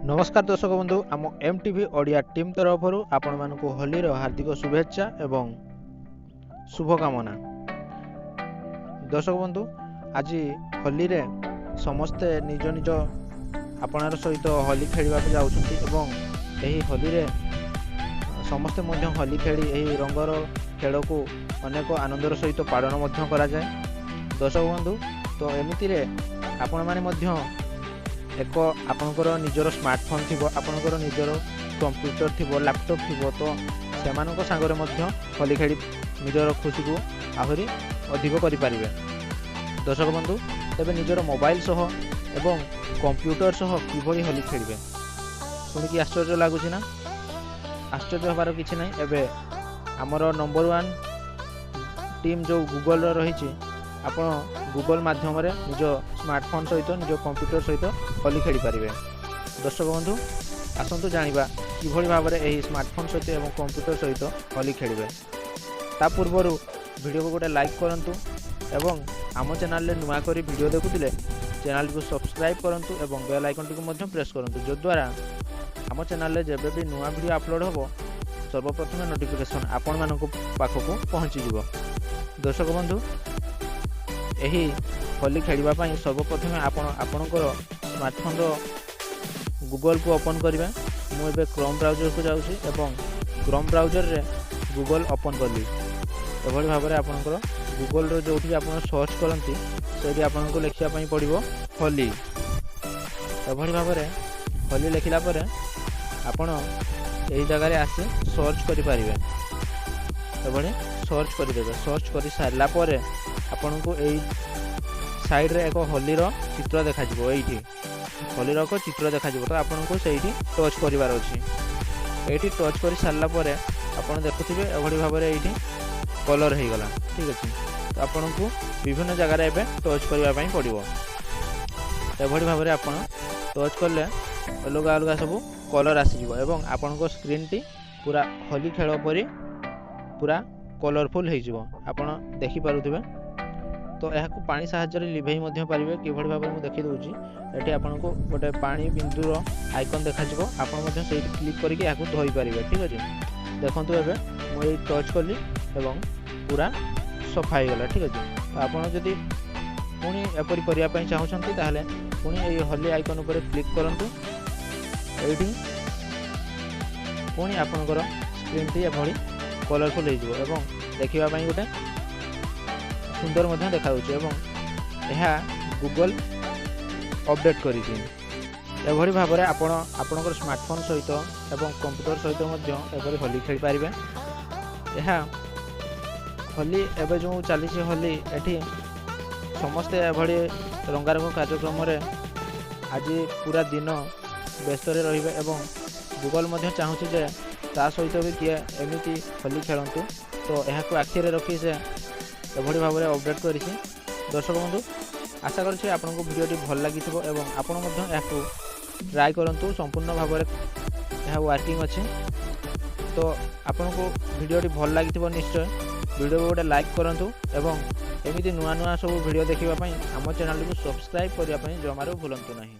ନମସ୍କାର ଦର୍ଶକ ବନ୍ଧୁ, ଆମ ଏମ୍ ଟି ଭି ଓଡ଼ିଆ ଟିମ୍ ତରଫରୁ ଆପଣମାନଙ୍କୁ ହୋଲିର ହାର୍ଦ୍ଦିକ ଶୁଭେଚ୍ଛା ଏବଂ ଶୁଭକାମନା। ଦର୍ଶକ ବନ୍ଧୁ, ଆଜି ହୋଲିରେ ସମସ୍ତେ ନିଜ ନିଜ ଆପଣାର ସହିତ ହୋଲି ଖେଳିବାକୁ ଯାଉଛନ୍ତି ଏବଂ ଏହି ହୋଲିରେ ସମସ୍ତେ ମଧ୍ୟ ହୋଲି ଖେଳି ଏହି ରଙ୍ଗର ଖେଳକୁ ଅନେକ ଆନନ୍ଦର ସହିତ ପାଳନ ମଧ୍ୟ କରାଯାଏ। ଦର୍ଶକ ବନ୍ଧୁ, ତ ଏମିତିରେ ଆପଣମାନେ ମଧ୍ୟ ଏକ ଆପଣଙ୍କର ନିଜର ସ୍ମାର୍ଟଫୋନ୍ ଥିବ, ଆପଣଙ୍କର ନିଜର କମ୍ପ୍ୟୁଟର ଥିବ, ଲାପଟପ୍ ଥିବ, ତ ସେମାନଙ୍କ ସାଙ୍ଗରେ ମଧ୍ୟ ହୋଲି ଖେଳି ନିଜର ଖୁସିକୁ ଆହୁରି ଅଧିକ କରିପାରିବେ। ଦର୍ଶକ ବନ୍ଧୁ, ତେବେ ନିଜର ମୋବାଇଲ ସହ ଏବଂ କମ୍ପ୍ୟୁଟର ସହ କିଭଳି ହୋଲି ଖେଳିବେ, ଶୁଣିକି ଆଶ୍ଚର୍ଯ୍ୟ ଲାଗୁଛି ନା? ଆଶ୍ଚର୍ଯ୍ୟ ହେବାର କିଛି ନାହିଁ। ଏବେ ଆମର ନମ୍ବର 1 ଟିମ୍ ଯେଉଁ ଗୁଗଲର ରହିଛି, ଆପଣ ଗୁଗଲ ମାଧ୍ୟମରେ ନିଜ ସ୍ମାର୍ଟଫୋନ୍ ସହିତ, ନିଜ କମ୍ପ୍ୟୁଟର ସହିତ ହୋଲି ଖେଳିପାରିବେ। ଦର୍ଶକ ବନ୍ଧୁ, ଆସନ୍ତୁ ଜାଣିବା କିଭଳି ଭାବରେ ଏହି ସ୍ମାର୍ଟଫୋନ୍ ସହିତ ଏବଂ କମ୍ପ୍ୟୁଟର ସହିତ ହୋଲି ଖେଳିବେ। ତା ପୂର୍ବରୁ ଭିଡ଼ିଓକୁ ଗୋଟେ ଲାଇକ୍ କରନ୍ତୁ ଏବଂ ଆମ ଚ୍ୟାନେଲରେ ନୂଆ କରି ଭିଡ଼ିଓ ଦେଖୁଥିଲେ ଚ୍ୟାନେଲଟିକୁ ସବସ୍କ୍ରାଇବ୍ କରନ୍ତୁ ଏବଂ ବେଲ୍ ଆଇକନ୍ଟିକୁ ମଧ୍ୟ ପ୍ରେସ୍ କରନ୍ତୁ, ଯଦ୍ୱାରା ଆମ ଚ୍ୟାନେଲରେ ଯେବେ ବି ନୂଆ ଭିଡ଼ିଓ ଅପଲୋଡ଼ ହେବ, ସର୍ବପ୍ରଥମେ ନୋଟିଫିକେସନ୍ ଆପଣମାନଙ୍କ ପାଖକୁ ପହଞ୍ଚିଯିବ। ଦର୍ଶକ ବନ୍ଧୁ, ଏହି ହୋଲି ଖେଳିବା ପାଇଁ ସର୍ବପ୍ରଥମେ ଆପଣ ଆପଣଙ୍କର ସ୍ମାର୍ଟଫୋନ୍ର ଗୁଗଲକୁ ଓପନ୍ କରିବେ। ମୁଁ ଏବେ କ୍ରୋମ୍ ବ୍ରାଉଜରକୁ ଯାଉଛି ଏବଂ କ୍ରୋମ୍ ବ୍ରାଉଜରରେ ଗୁଗଲ ଓପନ୍ କଲି। ଏଭଳି ଭାବରେ ଆପଣଙ୍କର ଗୁଗଲର ଯେଉଁଠି ଆପଣ ସର୍ଚ୍ଚ କରନ୍ତି, ସେଇଠି ଆପଣଙ୍କୁ ଲେଖିବା ପାଇଁ ପଡ଼ିବ ହୋଲି। ଏଭଳି ଭାବରେ ହୋଲି ଲେଖିଲା ପରେ ଆପଣ ଏହି ଜାଗାରେ ଆସି ସର୍ଚ୍ଚ କରିପାରିବେ। ଏଭଳି ସର୍ଚ୍ଚ କରିଦେବେ। ସର୍ଚ୍ଚ କରିସାରିଲା ପରେ ଆପଣଙ୍କୁ ଏଇ ସାଇଡ଼ରେ ଏକ ହୋଲିର ଚିତ୍ର ଦେଖାଯିବ। ଏଇଠି ହୋଲିର ଏକ ଚିତ୍ର ଦେଖାଯିବ, ତ ଆପଣଙ୍କୁ ସେଇଠି ଟଚ୍ କରିବାର ଅଛି। ଏଇଠି ଟଚ୍ କରି ସାରିଲା ପରେ ଆପଣ ଦେଖୁଥିବେ, ଏଭଳି ଭାବରେ ଏଇଠି କଲର୍ ହେଇଗଲା। ଠିକ୍ ଅଛି, ତ ଆପଣଙ୍କୁ ବିଭିନ୍ନ ଜାଗାରେ ଏବେ ଟଚ୍ କରିବା ପାଇଁ ପଡ଼ିବ। ଏଭଳି ଭାବରେ ଆପଣ ଟଚ୍ କଲେ ଅଲଗା ଅଲଗା ସବୁ କଲର୍ ଆସିଯିବ ଏବଂ ଆପଣଙ୍କ ସ୍କ୍ରିନ୍ଟି ପୁରା ହୋଲି ଖେଳ ପରି ପୁରା କଲରଫୁଲ୍ ହେଇଯିବ, ଆପଣ ଦେଖିପାରୁଥିବେ। ତ ଏହାକୁ ପାଣି ସାହାଯ୍ୟରେ ଲିଭେଇ ମଧ୍ୟ ପାରିବେ। କିଭଳି ଭାବରେ ମୁଁ ଦେଖାଇ ଦେଉଛି। ଏଠି ଆପଣଙ୍କୁ ଗୋଟେ ପାଣି ବିନ୍ଦୁର ଆଇକନ୍ ଦେଖାଯିବ, ଆପଣ ମଧ୍ୟ ସେଇଠି କ୍ଲିକ୍ କରିକି ଏହାକୁ ଧୋଇପାରିବେ। ଠିକ୍ ଅଛି, ଦେଖନ୍ତୁ, ଏବେ ମୁଁ ଏଇ ଟଚ୍ କଲି ଏବଂ ପୁରା ସଫା ହେଇଗଲା। ଠିକ୍ ଅଛି, ତ ଆପଣ ଯଦି ପୁଣି ଏପରି କରିବା ପାଇଁ ଚାହୁଁଛନ୍ତି, ତାହେଲେ ପୁଣି ଏଇ ହୋଲି ଆଇକନ୍ ଉପରେ କ୍ଲିକ୍ କରନ୍ତୁ। ଏଇଠି ପୁଣି ଆପଣଙ୍କର ସ୍କ୍ରିନ୍ଟି ଏଭଳି କଲରଫୁଲ୍ ହେଇଯିବ ଏବଂ ଦେଖିବା ପାଇଁ ଗୋଟେ ସୁନ୍ଦର ମଧ୍ୟ ଦେଖାଯାଉଛି ଏବଂ ଏହା ଗୁଗଲ ଅପଡ଼େଟ୍ କରିଛି। ଏଭଳି ଭାବରେ ଆପଣ ଆପଣଙ୍କର ସ୍ମାର୍ଟଫୋନ୍ ସହିତ ଏବଂ କମ୍ପ୍ୟୁଟର ସହିତ ମଧ୍ୟ ଏପରି ହୋଲି ଖେଳିପାରିବେ। ଏହା ହୋଲି ଏବେ ଯେଉଁ ଚାଲିଛି ହୋଲି, ଏଠି ସମସ୍ତେ ଏଭଳି ରଙ୍ଗାରଙ୍ଗ କାର୍ଯ୍ୟକ୍ରମରେ ଆଜି ପୁରା ଦିନ ବ୍ୟସ୍ତରେ ରହିବେ ଏବଂ ଗୁଗଲ ମଧ୍ୟ ଚାହୁଁଛି ଯେ ତା ସହିତ ବି କିଏ ଏମିତି ହୋଲି ଖେଳନ୍ତୁ। ତ ଏହାକୁ ଆଖିରେ ରଖି ସେ ଏଭଳି ଭାବରେ ଅପଡ଼େଟ୍ କରିଛି। ଦର୍ଶକ ବନ୍ଧୁ, ଆଶା କରୁଛି ଆପଣଙ୍କୁ ଭିଡ଼ିଓଟି ଭଲ ଲାଗିଥିବ ଏବଂ ଆପଣ ମଧ୍ୟ ଏହାକୁ ଟ୍ରାଏ କରନ୍ତୁ। ସମ୍ପୂର୍ଣ୍ଣ ଭାବରେ ଏହା ୱାର୍କିଂ ଅଛି। ତ ଆପଣଙ୍କୁ ଭିଡ଼ିଓଟି ଭଲ ଲାଗିଥିବ ନିଶ୍ଚୟ। ଭିଡ଼ିଓକୁ ଗୋଟେ ଲାଇକ୍ କରନ୍ତୁ ଏବଂ ଏମିତି ନୂଆ ନୂଆ ସବୁ ଭିଡ଼ିଓ ଦେଖିବା ପାଇଁ ଆମ ଚ୍ୟାନେଲଟିକୁ ସବସ୍କ୍ରାଇବ୍ କରିବା ପାଇଁ ଜମାରୁ ଭୁଲନ୍ତୁ ନାହିଁ।